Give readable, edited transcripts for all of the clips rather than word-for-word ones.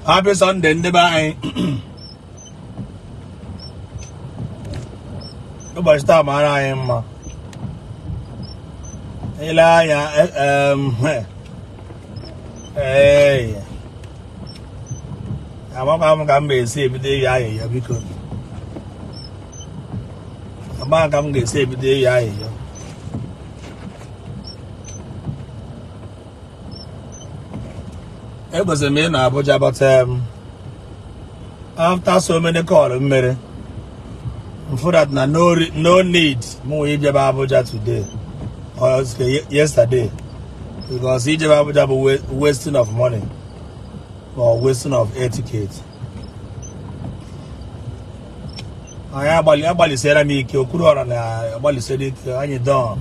Happy Sunday ndị be anyị. Ụbọchị taa mara anyị mma. Ile anya ee amakwa m ka m ga-esi ebido ịyọ ayịyọ, biko ama ka m ga-esi ebido ịyọ ayịyọ. Ekwesịrị m ịnọ Abuja, but after so many call m mere, m fụ that na no need mụ nwee ijebe Abuja today or yesterday, because ijebe Abuja bụ wasting of money or wasting of air ticket. Anyị agbalịsiere m ike, Okwuluọra na-agbalịsiere ike anyị don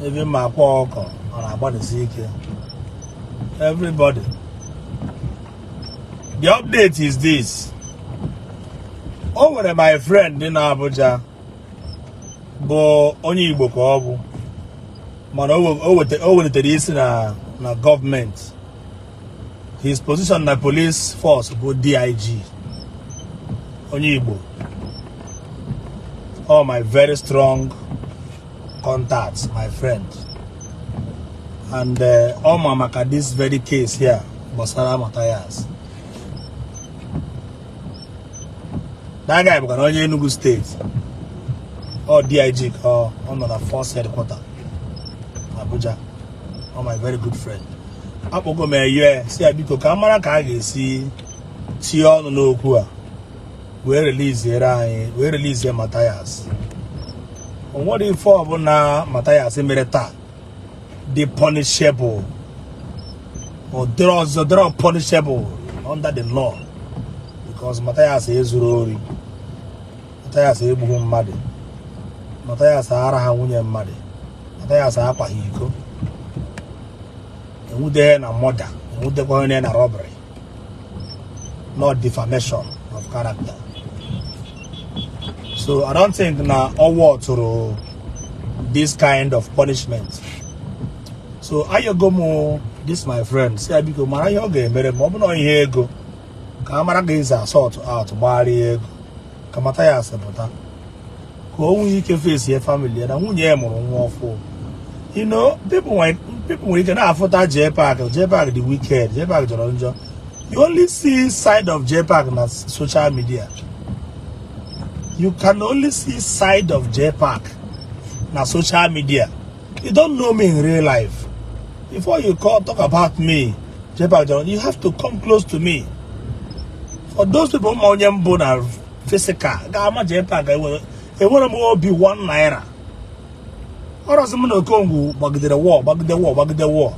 ebe ma akwa ọkọ ọ na-agbalịsi ike, everybody. The update is this: o nwere my friend dị na Abuja, bụ onye Igbo ka ọ bụ, mana o welitere isi na gọọmenti. His position na police force bụ DIG, onye Igbo. All my very strong contacts, my friend, and ọ ma maka this very case here gbasara Matthias. That guy bụkwa onye Enugu Steeti. Ọ DIG ka ọ nọ na force headquarter, Abuja. Ọ my very good friend. Akpọgo m eye si ya biko ka a mara ka a ga-esi tinye ọnụ n'okwu a wee release anyị, wee release Matthias. O nwere ife ọbụla Matthias mere taa dị punishable or dịrọ punishable under the law, because Matthias ezuru ori, Matthias egbughị mmadụ, Matthias ara ha nwunye mmadụ, Matthias akwaghị iko, enwudeghị na murder, enwudekwa onye na robbery, not defamation of character. So I don't think na ọwọ́ tụrụ this kind of punishment. So ayogo m this my friend si ya biko mara ihe ọ ga-emere ma ọ bụ na ihe ego ka a mara ga-ezi assault out gbagharịa ego ka Matthias pụta, ka o nwee ike face ya family ya na nwunye ya mụrụ nwa ọfụ. People nwere ike na-afụta JPAC, JPAC dị wicked, JPAC jọrọ njọ. You only see side of JPAC na social media. You can only see side of JPAC na social media. You don't know me in real life. Before you call talk about me, JPAC jọrọ, you have to come close to me. For those people ma onye mbụ na physical ga-ama JPAC enwere m obi ₦1. Ọrọsị m na Okongwu gbagidere wọ, gbagide wọ, gbagide wọ,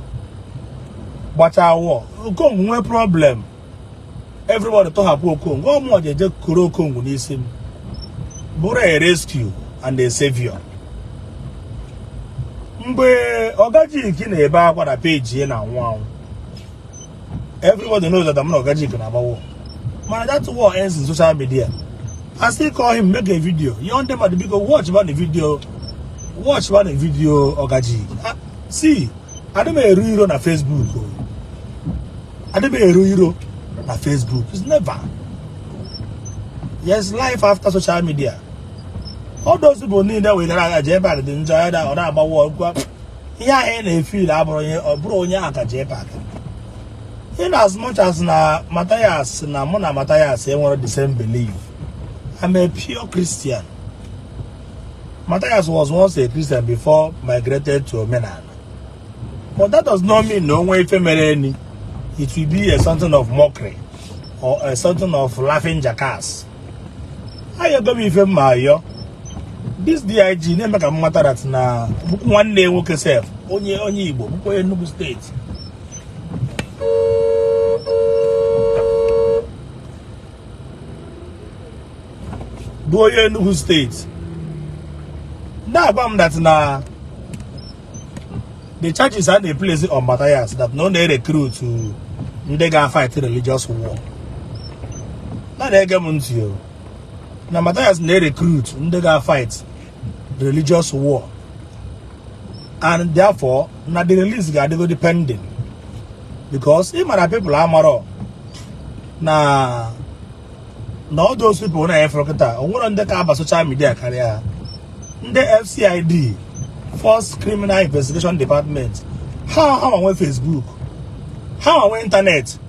gbachaa wọ. Okongwu nwee problem, everybody tọhapụ Okongwu. Ọ mụọ jeje koro Okongwu n'isi m bụrụ a rescue and a savior. Mgbe Ogajik na-ebe akwa na peji ya na anwụ anwụ, everybody knows that I'm na Ogajik na-agba war, mana that war ends in social media. I still call him, make a video. You ndị mmadụ biko watch ba the video, watch ba the video Ogajik. See, adị m eru iro na Facebook o. Adị m eru iro na Facebook. It's never. Yes, life after social media. All those people niile wegara aga JPAC dị njọ ya ọ na-agba war gwa ihe ahụ ị na-efeel abụrụ onye ọ bụrụ onye ahụ ka JPAC. In as much as na Matthias na mụ na Matthias enwere the same belief, I'm a pure Christian. Matthias was once a Christian before migrated to Omenala. But that does not mean no way ife mere any. It will be a something of mockery or a something of laughing jackass. Ayogo m ife mma ayọ. This DIG na-eme ka m mata that na bụkwa nwanne ya nwoke sef, onye Igbo, bụkwa onye Enugu Steeti. Bụ onye Enugu Steeti. Na-agwa m that na the charges a na-place on Matthias, that na ọ na-recruit ndị ga-fight religious war. Na na-ege m ntị o. Na Matthias na-recruit ndị ga-fight religious war, and therefore na the release ga-adịgodi pending. Because ị mara people amarọ na all those people na-efere kịta, o nwere ndị ka aba social media karịa ha. Ndị FCID, Force Criminal Investigation Department, ha nwe Facebook, ha nwe internet.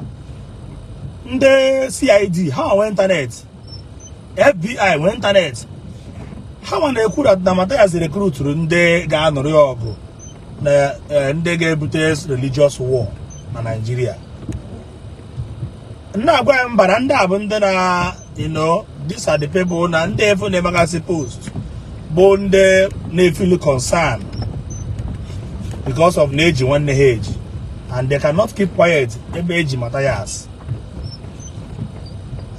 Ndị CID, ha nwe internet. FBI nwe internet. Ha nwa na-ekwu na Mathias recruituru ndị ga-anụrụ ya ọgụ na ndị ga-ebute religious war na Nigeria. Nna agwa ya mba, na ndị a bụ ndị na these are the people na ndị efu na-emegasị post bụ ndị na-efeel concern because of na eji nwanne ha eji, and they cannot keep quiet ebe eji Mathias.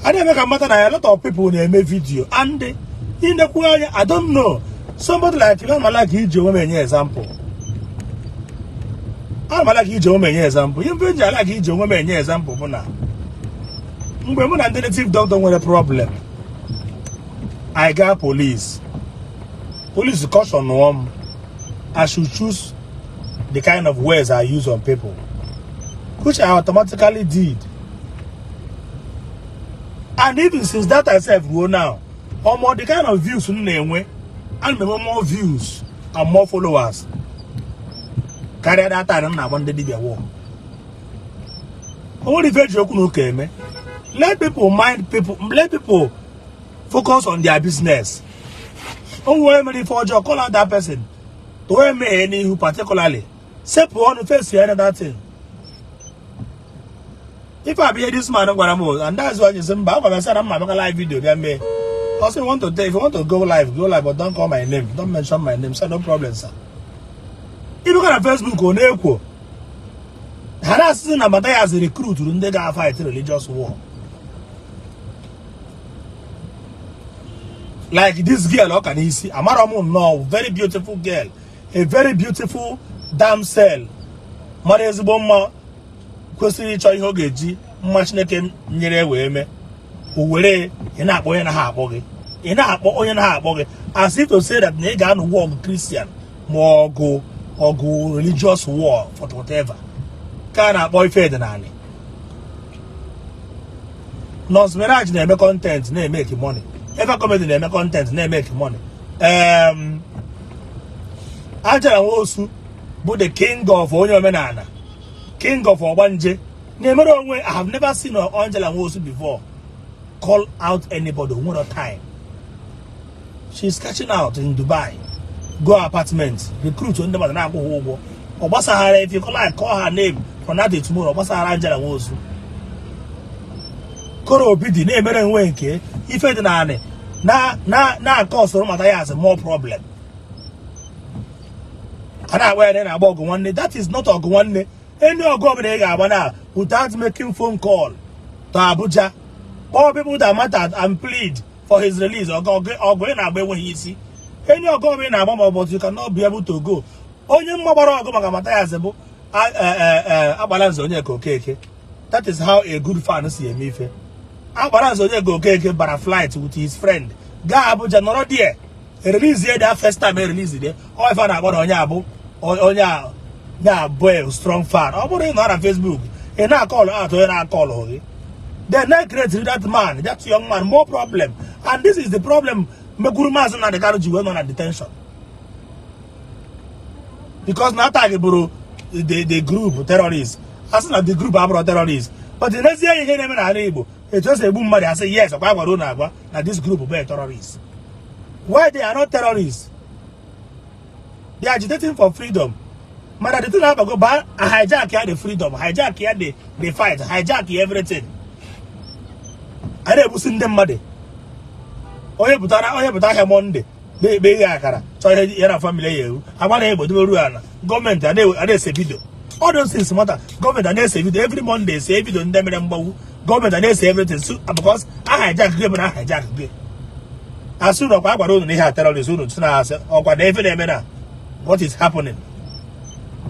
A na-eme ka mata na a lot of people na-eme video and inekwu anya. I don't know, somebody like you, ama like iji onwe m enye example. Ana m like iji onwe m enye example. Ihe mfe ji like iji onwe m enye example bụ na mgbe mụ na ndị native doctor nwere problem, I gaa police. Police caution m I should choose the kind of words I use on people, which I automatically did. And even since that I self ruo now, omo, the kind of views m na-enwe, ana m enwe more views and more followers karịa that time m na-agba ndị dibịa war. O nwere ife eji okwu na ụka eme. Let people mind people, let people focus on their business. O nwere mere ife ọjọọ, call out that person. Tụọ emeghe n'ihu, particularly sepụ ọnụ face ya that thing. Ife a bụ ihe this man gwara m, and that's why sị mba, agwa m ya na mma abịaka live video bịa mee. Ọ sị, want to if you want to go live, go live, but don't call my name, don't mention my name. Sir, no problem, sir. Ịbịakwa na Facebook, ọ na-ekwo ha na-asịsị na Mathias recruituru ndị ga-fight religious war, like this girl ọ ka n'isi amara m nnọọ, very beautiful girl, a very beautiful damsel, mara ezigbo mma, kwesịrị ịchọ ihe ọ ga-eji mma Chineke nyere wee mee. O were ị na-akpọ onye na ha akpọ gị, ị na-akpọ onye na ha akpọ gị, as if to say that na ị ga-anụ war ọgụ Christian ma ọgụ religious war for whatever ka a na-akpọ ife ọdịnala. Nurse Mirage na-eme content, na-emeke money. Eva Comedy na-eme content, na-emeke money. Ajara Nwosu bụ the king of onye omenala, king of ọgbanje, na-emere onwe. I have never seen Angela Nwosu before call out anybody. Nwere time, she's catching out in Dubai, go apartment, recruit ndị mmadụ na-akwụ ha ụgwọ. Ọ gbasaghara. If you call her, call her name from that day tomorrow, ọ gbasaghara Angela Nwosu. Koro Obi dị na-emere nwe nke ife dị naanị na na-akọ usoro Mathias more problem. A na-agba ya na na-agba ọgụ nwanne. That is not ọgụ nwanne. Any ọgụ ọbụla ị ga-agba na without making phone call to Abuja, kpọọ people that matter and plead for his release, ọgụ ị na-agba enweghị isi. Any ọgụ ọbụla ị na-agba ma ọ bụ you cannot be able to go. Onye mma gbara ọgụ maka Mathias bụ Agbalanze Onyeka Okeke. That is how a good fan si eme ife. Agbalanze Onyeka Okeke bara flight with his friend gaa Abuja, nọrọ there, release ya. That first time e release there, ọ ife a na-akpọ na onye abụ onye a na-abụ a strong fan. Ọ bụrụ ị nọ na Facebook, ị na-acall out onye na-acall gị, then na create that man, that young man, more problem. And this is the problem mekwuru Maazị Nnamdi Kanu ji wee nọ na detention, because na attack bụrụ the group terrorist. A sị na the group abụrụ terrorist, but n'ezie ihe na-eme n'ala Igbo, etu esi egbu mmadụ, asị yes, ọkwa gwara unu agwa na this group bụ a terrorist. Why they are not terrorists? They are agitating for freedom. Mana the thing abago ba hijack ya the freedom, hijack ya the fight, hijack ya everything. A na-egbusi ndị mmadụ. Onye pụtara, onye pụta ahịa Monday na-ekpe ihe akara, chọọ ihe ya na family ya eru agba na egbe doberu ala. Gọọmenti a na-ese video. All those things matter. Gọọmenti a na-ese video every Monday, ese video ndị mere mgbanwu. Gọọmenti a na-ese everything. So because a hijack gị bụ na a hijack gị, asị unu ọkwa agwara unu na ihe a terrorist, unu tụ na asị ọkwa na efe na-eme na what is happening.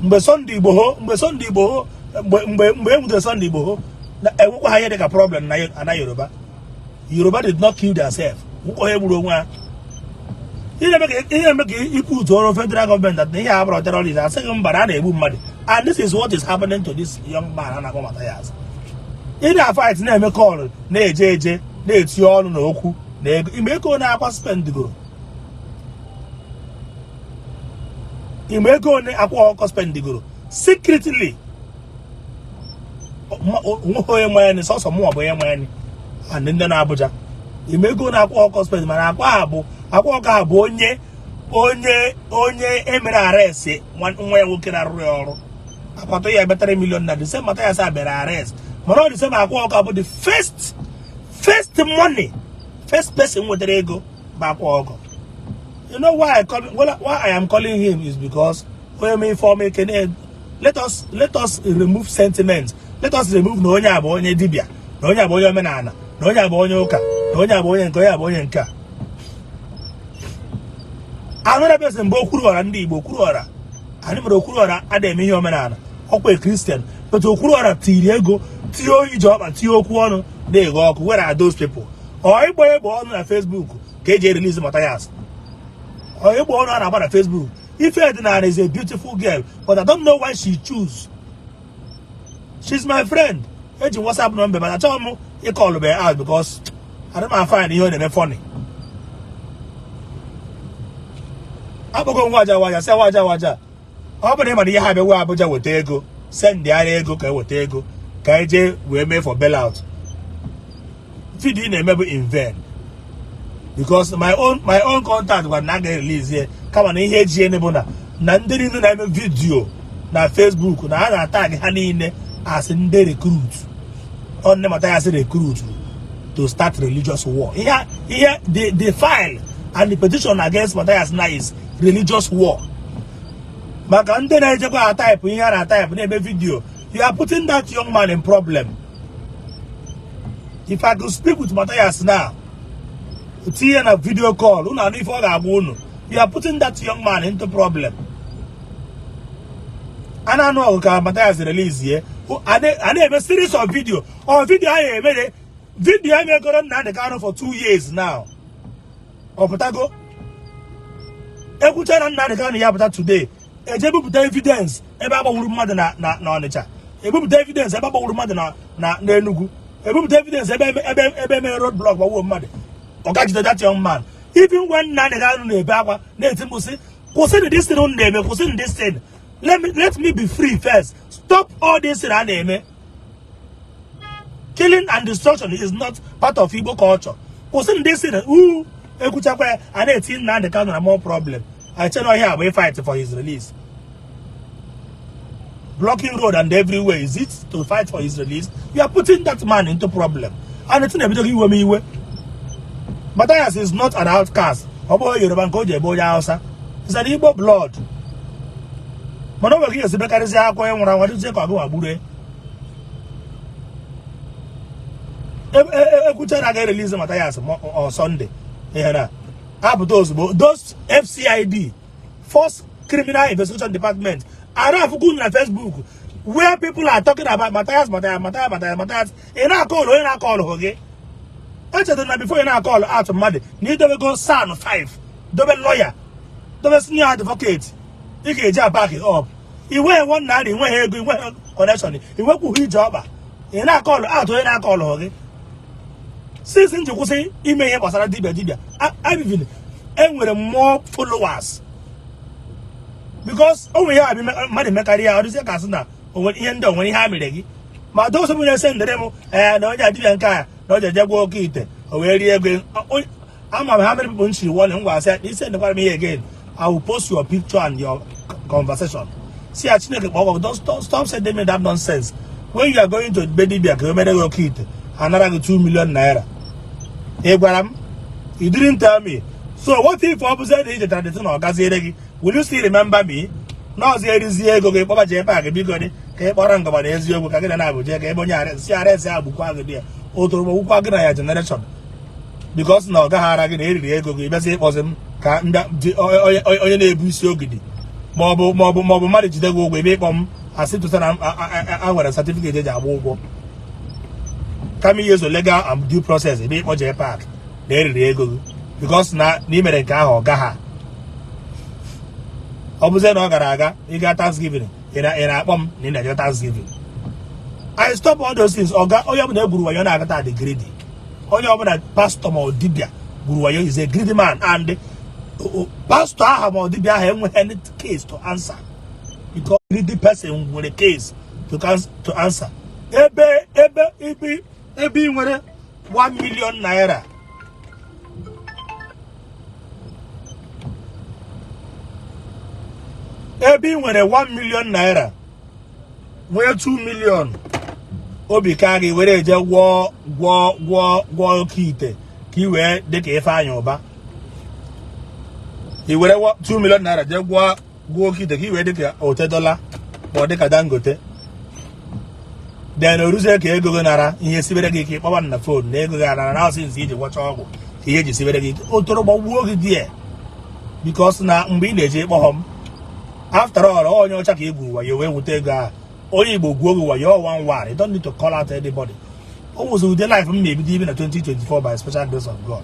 Mgbe Sunday Igboho, mgbe Sunday Igboho, mgbe e nwutere Sunday Igboho, na enwekwa ha ihe dịka problem na ana Yoruba. Yoruba did not kill themselves. Nwekwa onye gburu onwe ha. Ihe na-eme ka ikwu utu ọrụ federal gọọmenti na ihe a bụrụ terrorist, asị gị mba, na a na-egbu mmadụ. And this is what is happening to this young man a na-akpọ Mathias. Ị na-fight, na-eme call, na-eje eje, na-etinye ọnụ na okwu na ego. Ime ego na Akwa spendgoro, ime ego na Akwa Ọkụkọ spendgoro secretly, onweghị onye ma ya, sọsọ mụnwa bụ onye ma ya and ndị na Abuja. Ime ego na Akwa Ọkụkọ spend, mana Akwa a bụ Akwa Ọkụkọ a bụ onye emere arrest, nwa ya nwoke na-arụrụ ya ọrụ akwatọ ya ebe 3 million na the same Mathias a bịara arrest. Mana ọ the same Akwa Ọkụkọ bụ the first money, first person nwetara ego bụ Akwa Ọkụkọ. You know why I call, well, why I am calling him is because onye mee ife ọma, ekene. Let us remove sentiment. Let us remove na onye a bụ onye dibịa, na onye a bụ onye omenala, na onye a bụ onye ụka, na onye a bụ onye nke, onye a bụ onye nke a. Another person bụ Okwuruọra. Ndị Igbo, Okwuruọra anyị mere, Okwuruọra adịghị eme ihe omenala, ọkwa Christian, but Okwuruọra tiri ego, tinye oyi ji ọkpa, tinye okwu ọnụ na-eghe ọkụ. Where are those people? Ọ ịgba egbe ọnụ na Facebook ka eji erelease Mathias? Ọ ịgba ọnụ a na-agba na Facebook? Ife Edinara is a beautiful girl, but I don't know why she choose. She's my friend. Eji WhatsApp number, mana achọghị m ịcall be out because I don't find ihe ọ na-eme funny. Akpọgo nwa aja waja, sị waja waja, ọ bụrụ na ị mara ihe ha bịawa Abuja weta ego, send ara ego ka eweta ego ka eje wee mee for bailout. Video ị na-eme bụ in vain, because my own contact gwara na a ga-erelease ya, kama na ihe eji ene bụ na ndị niile na-eme video na Facebook na a na-atag ha niile as ndị recruit ọ nne Mathias recruit to start religious war. Ihe the file and the petition against Mathias now is religious war. Maka ndị na-ejekwa atype ihe a na-atype, na-eme video, you are putting that young man in problem. If I could speak with Mathias now, tinye na video call, unu anụ ife ọ ga-agwa unu. You are putting that young man into problem. A na-anụ ọgụ ka Mathias release ye, a na-eme series of video ọ video a emere video emegoro Nnamdi Kanu for 2 years now. Ọ pụtago ekwucha na Nnamdi Kanu ya pụta today, eje bupụta evidence ebe a gbagburu mmadụ na Ọnịcha, ebupụta evidence ebe a gbagburu mmadụ na n'Enugu, ebupụta evidence ebe emere road block, gbagbuo mmadụ. Ọ gajide that young man. Even when Nnamdi Kanu na-ebe akwa, na-eti mkpu sị, "Kwụsịnụ this thing unu na-eme, kwụsịnụ this thing. Let me be free first. Stop all this thing a na-eme. Killing and destruction is not part of Igbo culture. Kwụsịnụ this thing." U ekwuchakwa ya, a na-eti Nnamdi Kanu na more problem. I tell you, here we fight for his release, blocking road and everywhere. Is it to fight for his release? You are putting that man into problem, and it's na-ebido iwe m iwe. Matthias is not an outcast. Ọ bụghị Yoruba nke o ji ebe onye Hausa. It's an Igbo blood, mana o nwere ike esi bekarịsị akwa onye nwụrụ anwụ dịzie ka ọ gụwa gburu. Ekwucha na ga-erelease Matthias on Sunday, ihe na apụta ozugbo, those FCID, Force Criminal Investigation Department, ara afụkwu na Facebook where people are talking about Matthias, Matthias, Matthias, Matthias, Matthias. Ị na-acall onye na-acall gị. Echetara na before ị na-acall out mmadụ na idobego SAN 5, dobe lawyer, dobe senior advocate ị ga-eji aback up. Inweghị ₦1, inweghị ego, inweghị connection, inwekwughị ije ọkpa, ị na-acall out onye na-acall gị. Since m ji kwụsị ime ihe gbasara dibịa dibịa, even enwere more followers, because o nwere ihe abịa mmadụ emekarị ya, ọ dịzie ka asị na o nwere ihe ndị o nwere ihe ha mere gị. Ma those bụ na-ese ndere m ee na onye dibịa nke a na o ji eje gwa oke ite, o wee rie ego. Ama m how many people nchiri warning ngwa asị na isi ndekwara m ihe again, I will post your picture and your conversation. Si ya Chineke kpọọ. Don't stop sending me that nonsense. When you are going to be dibịa ka o mere gị oke ite, anara gị 2 million naira, ị gwara m? You didn't tell me. So what if ọ bụzie na ichetara dịtụ na ọ gaziere gị? Will you still remember me? Na ọzọ erizie ego gị, kpọba jee paakị, biko dị ka ị kpọrọ ngọba na eziokwu ka gị na na-abụ jee ka ebe onye si arrest ya, gbukwa gị dị ya otoro gbukwa gị na ya generation, because na ọ gaghị ara gị na eriri ego gị, bịazi ịkpọzi m ka onye na-ebu isi ogidi maọbụ mmadụ jide gị ụgwọ, ebe ịkpọ m asị tụta na a nwere certificate eji agba ụgwọ, kama ihe zo legal and due process, ebe ịkpọ jee paakị na eriri ego gị, because na ị mere nke ahụ ọ gaghị. Ọ bụzie na ọ gara aga ịga Thanksgiving. Ị na-akpọ m na ị na-eje Thanksgiving. I stop all those things. Oga, onye ọbụla egburu wayo na-agata dị greedy. Onye ọbụla pastor ma ọ dibịa gburu wayo is a greedy man, and pastor aha ma ọ dibịa ahụ enweghị any case to answer, because greedy person nwere case to answer. Ebe ebe ebe ebe ị nwere 1 million naira, ebe ị nwere 1 million naira, nwee 2 million, obi ka gị were eje gwọọ gwọọ gwọọ gwọọ oke ite ka ị wee dịka Ifeanyị Ụba. I were 2 million naira jee gwọọ gwọọ oke ite ka ị wee dịka Otedola ma ọ dịka Dangote. Then oruzie ka ego gị nara, ihe sibere gị ike, ịkpọba na phone na ego gị anara na ọsị nzi iji gwọcha ọgwụ ka ihe ji sibere gị ike, o toro gbagbuo gị die, because na mgbe ị na-eje ịkpọghọ m. After all, onye ọcha ka ị gwuru wayo wee wute ego ahụ. Onye Igbo gwuo gị wayo one one, you don't need to call out anybody. O nwezi ụdị life m na-ebido ibi na 2024 by special grace of God.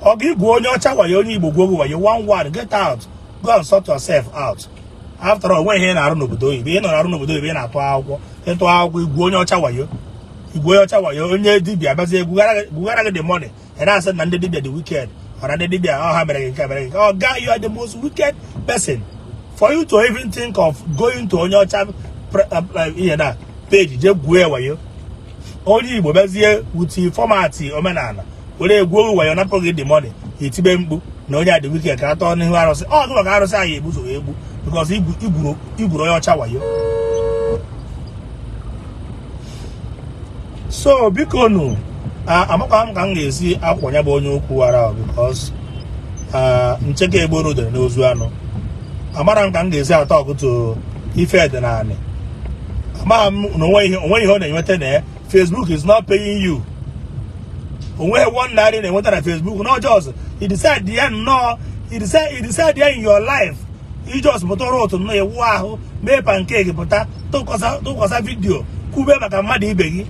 Ọ ga igwu onye ọcha wayo, onye Igbo gwuo gị wayo one one, get out, go and sort yourself out. After all, onwe ihe ị na-arụ n'obodo oyibo, ị nọ na-arụ n'obodo oyibo, ị na-atụ akwụkwọ, ịtụ akwụkwọ, igwu onye ọcha wayo, igwu onye ọcha wayo, onye dibịa abịazie gwughara gị the money, ị na-asị na ndị dibịa dị wicked, ọ na ndị dibịa ọ ha mere gị nke mere gị nke. Oga, you are the most wicked person for you to even think of going to onye ọcha ihe na page jee gwuo ya wayo. Onye Igbo bịazie wuti format omenala were egwuo wayo, napụ gị the money, etibe mkpu na onye a dị wicked, ka atọ n'ihu arụsị. Ọ gị maka arụsị ahụ egbu so egbu, because igwuru onye ọcha wayo. So biko nụ, amakwa m ka m ga-esi akwụ ya bụ onye okwu ara, because ncheke egboro dere n'ozu anụ. Amara m ka m ga-esi atọ ọkụtụ ife dị naanị. Amaghị m na onwe ihe ọ na-enweta na Facebook is not paying you. Onweghị ₦1 na-enweta na Facebook. No, just you decide ya nnọọ, you decide ya in your life, you just pụta ụra ụtụ nnọọ, ewu ahụ mee pancake, pụta tụkwasa video kwube maka mmadụ ibe gị.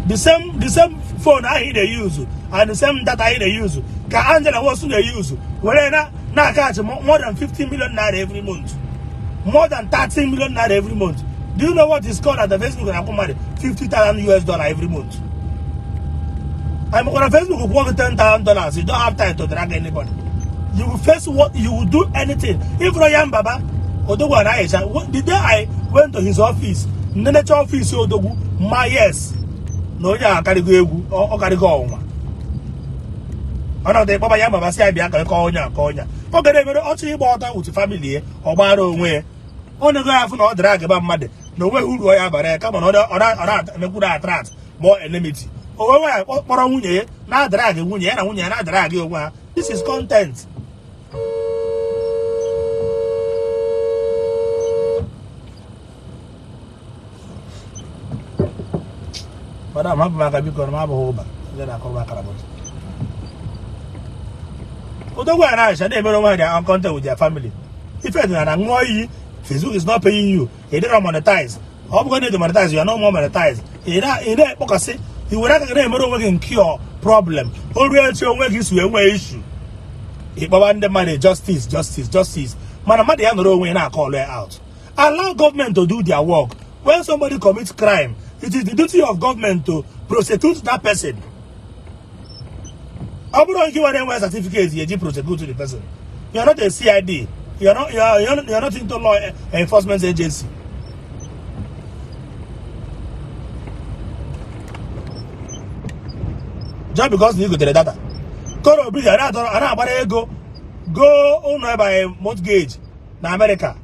The same phone ahụ ị na-eyuzu and the same data ị na-eyuzu ka Angela Nwosu na-eyuzu were na na-akachi more than 50 million naira every month, more than 30 million naira every month. Do you know what is called at the Facebook na-akwụ mmadụ 50,000 US dollar every month? I'm gonna Facebook kwụọ gị $10,000, you don't have time to drag anybody. You will face what you will do anything. If Royan Baba Odogwu and Aisha, the day I went to his office, nnenecha office Odogwu ma, yes, na onye a akarịgo egwu, ọ karịgo ọnwụnwa. Ọ na-ọdị ịkpọba ya baba si ya bịa ka ịkọ onye a ka onye a ọ gara emere ọchọ ịgba ọtọ with family ya, ọ gbara onwe ya. Ọ na-ego ya afụ na ọ dịrị agaba mmadụ na onweghị uru ọ ya bara ya, kama na ọ na-emekwuru attract more enmity. O wee nwaanyị kpọrọ nwunye ya na-adara agị nwunye ya na nwunye ya na-adara agị onwe ha. This is content. Madam, hapụ m aka biko, na m abụghị ụba ndị na-akọrọ m akara bụtụ. Odogwu a na-acha na-emere onwe ha their own content with their family. Ife dị na ṅụọ iyi, Facebook is not paying you. Ị dịrọ monetize. Ọ bụgo na ị dị monetize, you are no more monetize. Ị na-ekpọkasị, i were aka gị na-emere onwe gị nke your problem. O ruo echi onwe gị si wee nwee issue, ịkpọba ndị mmadụ justice, justice, justice. Mana mmadụ ya nọrọ onwe ya na-akọlụ ya out. Allow government to do their work. When somebody commits crime, it is the duty of government to prosecute that person. Ọ bụrụ nke nwere enwe certificate ya eji prosecute the person. You are not a CID. You are not into law enforcement agency. Just because na ị gotere data, Koro Obi ga a na-agbara ego go ụlọ ebe anyị mortgage na America,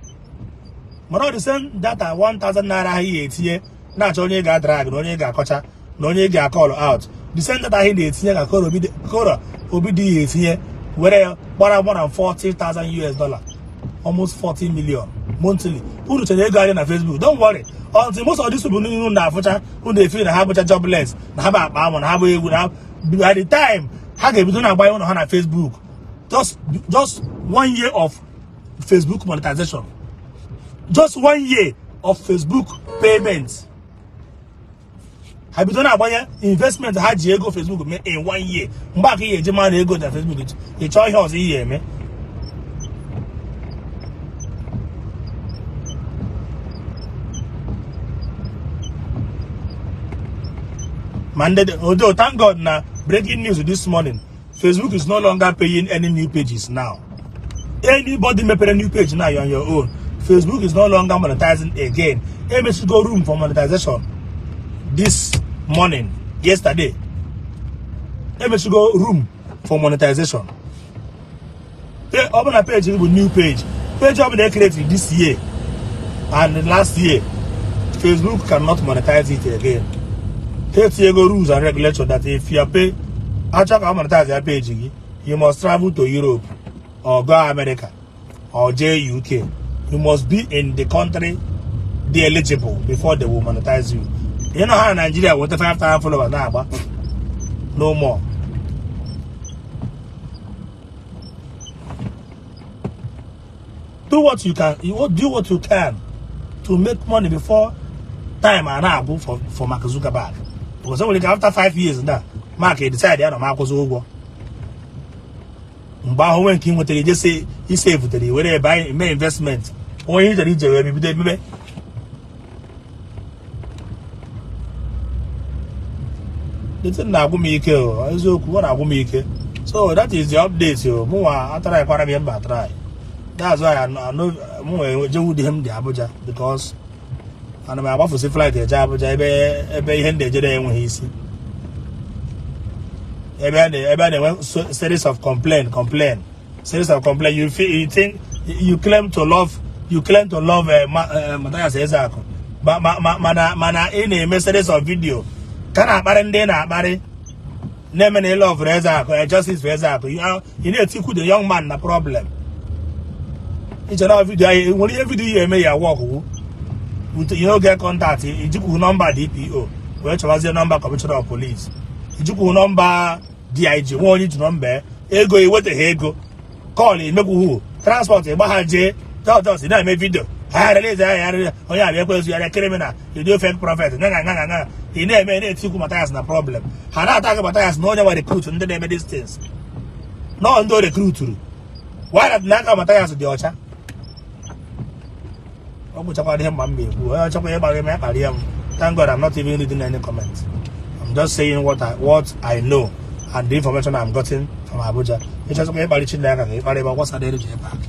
mana ọ dị same data 1000 naira ahụ ị ga-etinye na-achọ onye ị ga-adrag na onye ị ga-akọcha na onye ị ga-akọlụ out, the same data ahụ ị na-etinye ka Koro Obi dị ya etinye were ya gbara more than 40,000 US dollar, almost 40 million monthly. Unu chere ego adị na Facebook? Don't worry, until most of these people niile unu na-afụcha, unu efe na ha bụcha jobless, na ha bụ akpa amụ, na ha bụ egwu, na by the time ha ga-ebido na-agbanye ụlọ ha na Facebook, just one year of Facebook monetization, just one year of Facebook payment, ha bido na-agbanye investment ha ji ego Facebook mee in one year. Mgbe aka ihe eji mara na ego na Facebook, ị chọọ ihe ọzọ ihe eme. Ma ndị although, thank God na breaking news this morning, Facebook is no longer paying any new pages now. Anybody mepere new page now, you're on your own. Facebook is no longer monetizing again. Emechigo room for monetization this morning, yesterday. Emechigo room for monetization. Ọ bụ na page bụ new page, page ọ bụla created this year and last year, Facebook cannot monetize it again. Ha etinyego rules and regulations that if you pay achọ ka monetize ya page gị, you must travel to Europe or go America or jee UK. You must be in the country dị eligible before they will monetize you. You know how Nigeria weta 5,000 followers na-agba, no more. Do what you can, you do what you can to make money before time a na-agwụ for Mark Zuckerberg, because o nwere ike after 5 years na Mark decide ya na m akwụzi ụgwọ. Mgbe ahụ, onwe nke ị nwetara, ije ise ebutere were ebe anyị mee investment, onye ijere ije wee bido emebe. The thing na-agwụ m ike o, eziokwu, ọ na-agwụ m ike. So that is the update o. Mụnwa atara kwara m ihe mba try. That's why I know mụnwa ejewu dị m dị Abuja, because ana m agbafusi flight eje Abuja ebe ihe ndị ejere enweghị isi, ebe a na-enwe series of complaint, series of complaint. You feel, you think, you claim to love Mathias Ezeaku, ma mana ị na-eme series of video ka na-akparị ndị ị na-akparị, na-eme na ịlove Ezeaku, justice for Ezeaku. Ị na-etikwu the young man na problem. Iche na video anyị nwere ihe video ya eme ya work wu you no get contact. Ijikwu nọmba DPO wee chọwazie nọmba commissioner of police, ijikwu nọmba DIG, nwa onye ji nọmba ego, iwetaghị ego call, emekwuhu transport ịgba ha jee just na-eme video ha release ya ya onye abịa ekwezu ya criminal idio fake prophet nga nga nga nga. Ị na-eme na-etikwu Mathias na problem. Ha na-ata gị Mathias na onye nwe recruit ndị na-eme distance nọ ndị o recruituru. Why not n'aka Mathias dị ọcha? Ọ gwụchakwara ihe mgba m ga-ekwu. Onye ọchọkwa ịgbaghị m ya kparịa m. Thank God I'm not even reading any comment. I'm just saying what I know and the information I'm getting from Abuja. Ịchọzikwa ịkparị Chineke ka ịkparị ebe ọ gbasara ere J Park.